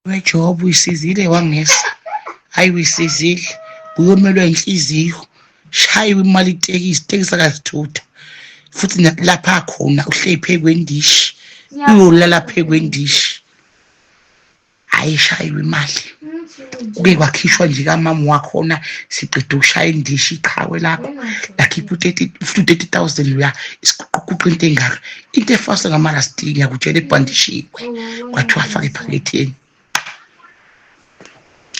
Wejob uyisizile wangesa. Hayi uyisizile. Uyomelwa inhliziyo. Shayiwe imali itekisi, itekisi akazithutha. Futhi lapha khona uhleli phezu kwendishi. Uyolala phezu kwendishi. Hayi shayiwe imali. Kuke kwakhishwa nje kamama wakhona siqeda ukushaya indishi iqhawe lakho lakhipha u-30 thousand loya isiguquguqa into engaka into efaswe ngamarastiki ngiyakutshela ebhandishiwe kwathiwa afake ephaketheni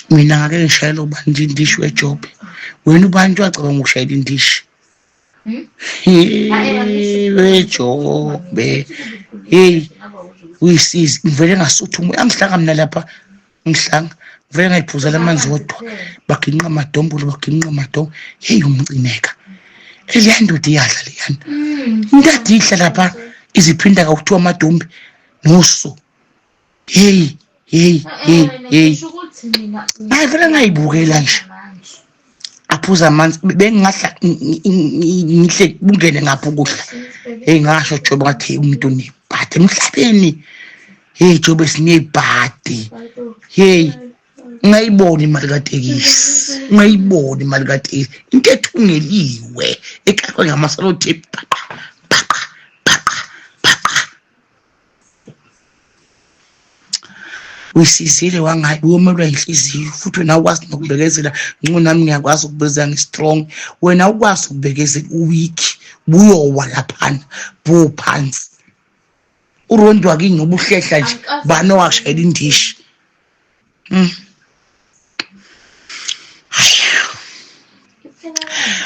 mina ngake ngishayela ubani nje indishi wejobe wena ubani wacabanga ukushayela indishi hmm? Wejobe hey uyisizi ngivele ngasutha umoya angihlanga mina lapha ngihlanga ngivele ngayiphuzela amanzi wodwa baginqa amadombolo baginqa amadombolo heyi umcineka eliya ndoda iyadla leyana into ade idla lapha iziphinda kakuthiwa amadumbe nosu heyi heyi heyi heyi ngavele ngayibukela nje aphuza amanzi bengingadla ngihle bungene ngapha ukudla heyi ngasho jobe ngathi umuntu unebhadi emhlabeni heyi jobe sinebhadi heyi ungayiboni imali katekisi ungayiboni imali katekisi into ethungeliwe ekakwe ngamasalotip bhaqa bhaqa bhaqa bhaqa uyisizile wangayi uyomelwa inhliziyo futhi wena awukwazi nokubekezela ngcono nami ngiyakwazi ukubekezela ngi-strong wena awukwazi ukubekezela uweak buyowa laphana bo phansi urondi wakini ngoba uhlehla nje bani owashayela indishi mm.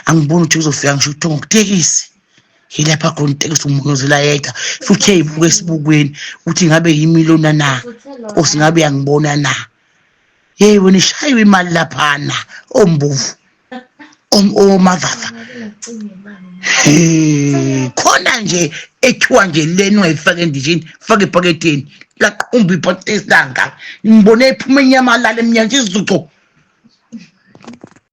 Angiboni ukuthi uzofika ngisho uthongo kutekisi yilapha khona itekisi umunyuzela yedwa futhi eyibuka esibukweni ukuthi ngabe yimi lona na nkosi ngabe yangibona na yeyi wena ishayiwe imali laphana ombovu omavava khona nje ethiwa nje lena ungayifaka endishini fake ephaketheni laqumba iphakethi langa ngibone ephuma inyamalala emnyango isizuco.